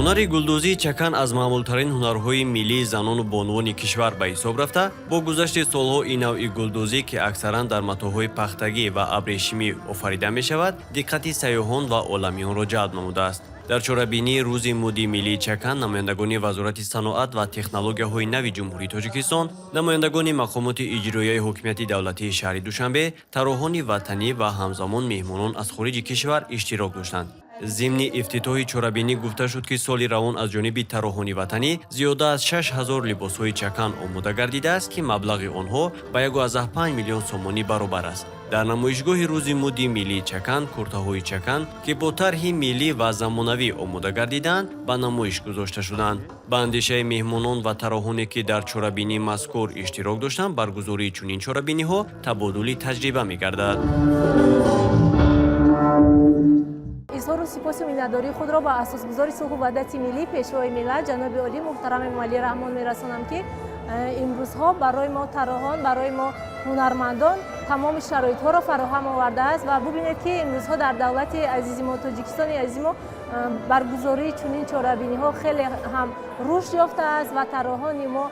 Ҳунари гулдӯзии чакан аз маъмултарин ҳунарҳои миллии занону бонувони кишвар ба ҳисоб рафта, бо гузашти солҳо ин навъи гулдӯзӣ, ки аксаран дар матоъҳои пахтагӣ ва абрешимӣ офарида мешавад, диққати сайёҳон ва оламиёнро ҷалб намудааст. Дар чорабинии Рӯзи мӯди миллии чакан намояндагони Вазорати саноат ва технологияҳои нави Ҷумҳурии Тоҷикистон, намояндагони мақомоти иҷроияи ҳокимияти давлатии шаҳри Душанбе, тарроҳони ватанӣ ва ҳамзамон меҳмонон аз хориҷи кишвар иштирок доштанд. Зимни ифтитоҳи чорабинӣ гуфта шуд, ки соли равон аз ҷониби тарроҳони ватанӣ зиёда аз 6000 либосҳои чакан омода гардидааст, ки маблағи онҳо ба 1,5 миллион сомонӣ баробар аст. Дар намоишгоҳи Рӯзи мӯди миллии чакан куртаҳои чакан, ки бо тарҳи миллӣ ва замонавӣ омода гардидаанд, ба намоиш гузошта шуданд. Ба андешаи меҳмонон ва тарроҳоне, ки дар чорабинии мазкур иштирок доштанд, баргузории чунин чорабиниҳо табодули таҷриба мегардад. Изҳору сипосу миннатдории худро ба асосгузори сулҳу ваҳдати миллӣ, Пешвои миллат, ҷаноби олӣ муҳтарам Эмомалӣ Раҳмон мерасонам, ки имрӯзҳо барои мо тарроҳон, барои мо ҳунармандон тамоми шароитҳоро фароҳам овардааст. Ва бубинед, ки имрӯзҳо дар давлати азизи мо, Тоҷикистони азизи мо, баргузории чунин чорабиниҳо хеле ҳам рушд ёфтааст ва тарроҳони мо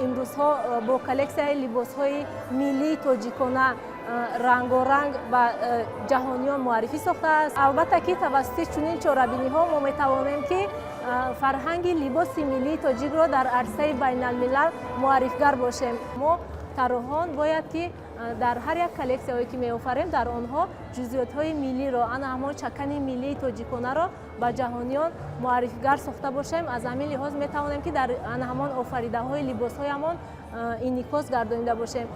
имрӯзҳо бо коллексияи либосҳои миллии тоҷикона рангоранг ба ҷаҳониён муаррифӣ сохтааст. Албатта, ки тавассути чунин чорабиниҳо мо метавонем, ки фарҳанги либоси миллии тоҷикро дар арсаи байналмилал муаррифгар бошем. Мо тарроҳон бояд, ки дар ҳар як коллексияҳое, ки меофарем, дар онҳо ҷузъиётҳои миллиро, ана ҳамон чакани миллии тоҷиконаро ба ҷаҳониён муаррифгар сохта бошем. Аз ҳамин лиҳоз метавонем, ки дар ана ҳамон офаридаҳои либосҳоямон инъикос гардонида бошем.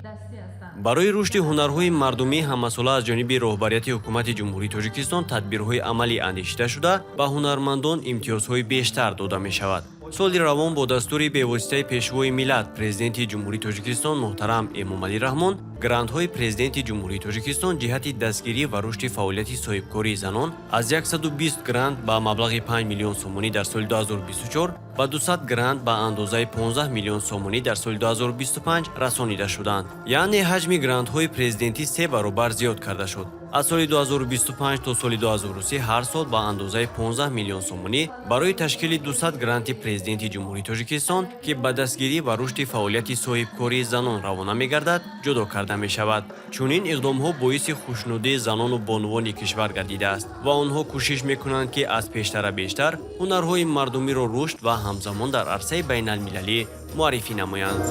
Барои рушди ҳунарҳои мардумӣ ҳамасола аз ҷониби роҳбарияти Ҳукумати Ҷумҳурии Тоҷикистон тадбирҳои амалӣ андешида шуда, ба ҳунармандон имтиёзҳои бештар дода мешавад. Соли равон бо дастури бевоситаи Пешвои миллат, Президенти Ҷумҳурии Тоҷикистон муҳтарам Эмомалӣ Раҳмон, грантҳои Президенти Ҷумҳурии Тоҷикистон ҷиҳати дастгирӣ ва рушди фаъолияти соҳибкории занон аз 120 грант ба маблағи 5 миллион сомонӣ дар соли 2024 ба 200 грант ба андозаи 15 миллион сомонӣ дар соли 2025 расонида шуданд. Яъне ҳаҷми грантҳои президентӣ се баробар зиёд карда шуд. Аз соли 2025 то соли 2030 ҳар сол ба андозаи 15 миллион сомонӣ барои ташкили 200 гранти Президенти Ҷумҳурии Тоҷикистон, ки ба дастгирӣ ва рушди фаъолияти соҳибкории занон равона мегардад, ҷудо карда мешавад. Чунин иқдомҳо боиси хушнудии занону бонувони кишвар гардидааст ва онҳо кӯшиш мекунанд, ки аз пештара бештар ҳунарҳои мардумиро рушд ва ҳамзамон дар арсаи байналмилалӣ муаррифӣ намоянд.